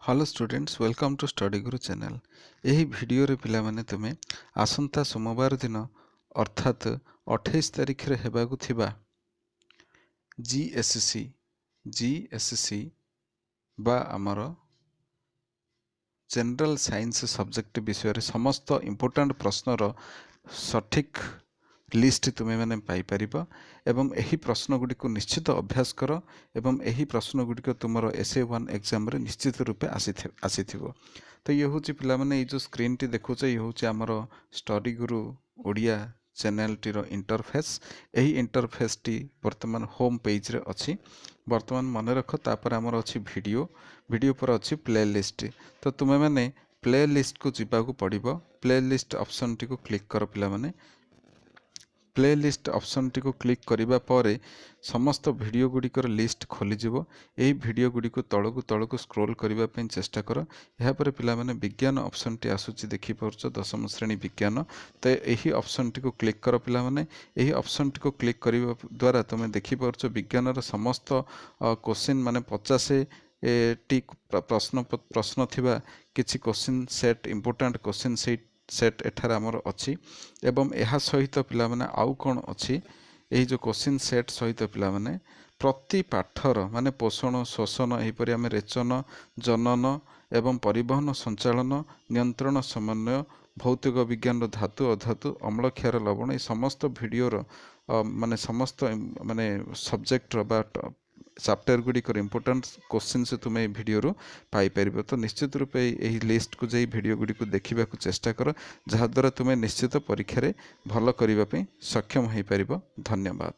Hello students, welcome to Study Guru channel. ଏହି ଭିଡ଼ିଓରେ ପିଲାମାନେ, ତୁମେ ଆସନ୍ତା ସୋମବାର ଦିନ ଅର୍ଥାତ୍ 28 ତାରିଖରେ ହେବାକୁ ଥିବା ଜି ଏସ୍ ସି ବା ଆମର ଜେନେରାଲ ସାଇନ୍ସ ସବଜେକ୍ଟ ବିଷୟରେ ସମସ୍ତ ଇମ୍ପୋର୍ଟାଣ୍ଟ ପ୍ରଶ୍ନର ସଠିକ୍ ଲିଷ୍ଟ ତୁମେମାନେ ପାଇପାରିବ ଏବଂ ଏହି ପ୍ରଶ୍ନ ଗୁଡ଼ିକୁ ନିଶ୍ଚିତ ଅଭ୍ୟାସ କର ଏବଂ ଏହି ପ୍ରଶ୍ନ ଗୁଡ଼ିକ ତୁମର SA 1 ଏକ୍ଜାମରେ ନିଶ୍ଚିତ ରୂପେ ଆସିଥିବ। ତ ଇଏ ହେଉଛି ପିଲାମାନେ, ଏଇ ଯେଉଁ ସ୍କ୍ରିନ୍ଟି ଦେଖୁଛ, ଇଏ ହେଉଛି ଆମର ଷ୍ଟଡି ଗୁରୁ ଓଡ଼ିଆ ଚ୍ୟାନେଲଟିର ଇଣ୍ଟରଫେସ୍। ଏହି ଇଣ୍ଟରଫେସ୍ଟି ବର୍ତ୍ତମାନ ହୋମ୍ ପେଜ୍ରେ ଅଛି। ବର୍ତ୍ତମାନ ମନେ ରଖ, ତାପରେ ଆମର ଅଛି ଭିଡ଼ିଓ, ଭିଡ଼ିଓ ପରେ ଅଛି ପ୍ଲେ ଲିଷ୍ଟ। ତ ତୁମେମାନେ ପ୍ଲେ ଲିଷ୍ଟକୁ ଯିବାକୁ ପଡ଼ିବ। ପ୍ଲେ ଲିଷ୍ଟ ଅପସନ୍ଟିକୁ କ୍ଲିକ୍ କର ପିଲାମାନେ। ପ୍ଲେ ଲିଷ୍ଟ ଅପସନ୍ଟିକୁ କ୍ଲିକ୍ କରିବା ପରେ ସମସ୍ତ ଭିଡ଼ିଓ ଗୁଡ଼ିକର ଲିଷ୍ଟ ଖୋଲିଯିବ। ଏହି ଭିଡ଼ିଓ ଗୁଡ଼ିକୁ ତଳକୁ ତଳକୁ ସ୍କ୍ରୋଲ୍ କରିବା ପାଇଁ ଚେଷ୍ଟା କର। ଏହାପରେ ପିଲାମାନେ, ବିଜ୍ଞାନ ଅପସନ୍ଟି ଆସୁଛି, ଦେଖିପାରୁଛ, ଦଶମ ଶ୍ରେଣୀ ବିଜ୍ଞାନ। ତ ଏହି ଅପସନ୍ଟିକୁ କ୍ଲିକ୍ କର ପିଲାମାନେ। ଏହି ଅପସନ୍ଟିକୁ କ୍ଲିକ୍ କରିବା ଦ୍ୱାରା ତୁମେ ଦେଖିପାରୁଛ, ବିଜ୍ଞାନର ସମସ୍ତ କୋଶ୍ଚିନ୍, ମାନେ 50 ଟି ପ୍ରଶ୍ନ ଥିବା କିଛି କୋଶ୍ଚିନ୍ ସେଟ୍, ଇମ୍ପୋର୍ଟାଣ୍ଟ କୋଶ୍ଚିନ୍ ସେଇ ସେଟ୍ ଏଠାରେ ଆମର ଅଛି। ଏବଂ ଏହା ସହିତ ପିଲାମାନେ, ଆଉ କ'ଣ ଅଛି? ଏହି ଯେଉଁ କୋଶ୍ଚିନ୍ ସେଟ୍ ସହିତ ପିଲାମାନେ, ପ୍ରତି ପାଠର, ମାନେ ପୋଷଣ, ଶୋଷଣ, ଏହିପରି ଆମେ ରେଚନ, ଜନନ ଏବଂ ପରିବହନ, ସଞ୍ଚାଳନ, ନିୟନ୍ତ୍ରଣ, ସମନ୍ୱୟ, ଭୌତିକ ବିଜ୍ଞାନର ଧାତୁ, ଅଧାତୁ, ଅମ୍ଳ, କ୍ଷାର, ଲବଣ, ଏ ସମସ୍ତ ଭିଡ଼ିଓର, ମାନେ ସମସ୍ତ ମାନେ ସବଜେକ୍ଟର ବା ଚାପ୍ଟର ଗୁଡ଼ିକର ଇମ୍ପୋର୍ଟାଣ୍ଟ କୋଶ୍ଚିନ୍ସ ତୁମେ ଏହି ଭିଡ଼ିଓରୁ ପାଇପାରିବ। ତ ନିଶ୍ଚିତ ରୂପେ ଏହି ଲିଷ୍ଟକୁ ଯାଇ ଭିଡ଼ିଓ ଗୁଡ଼ିକୁ ଦେଖିବାକୁ ଚେଷ୍ଟା କର, ଯାହାଦ୍ୱାରା ତୁମେ ନିଶ୍ଚିତ ପରୀକ୍ଷାରେ ଭଲ କରିବା ପାଇଁ ସକ୍ଷମ ହୋଇପାରିବ। ଧନ୍ୟବାଦ।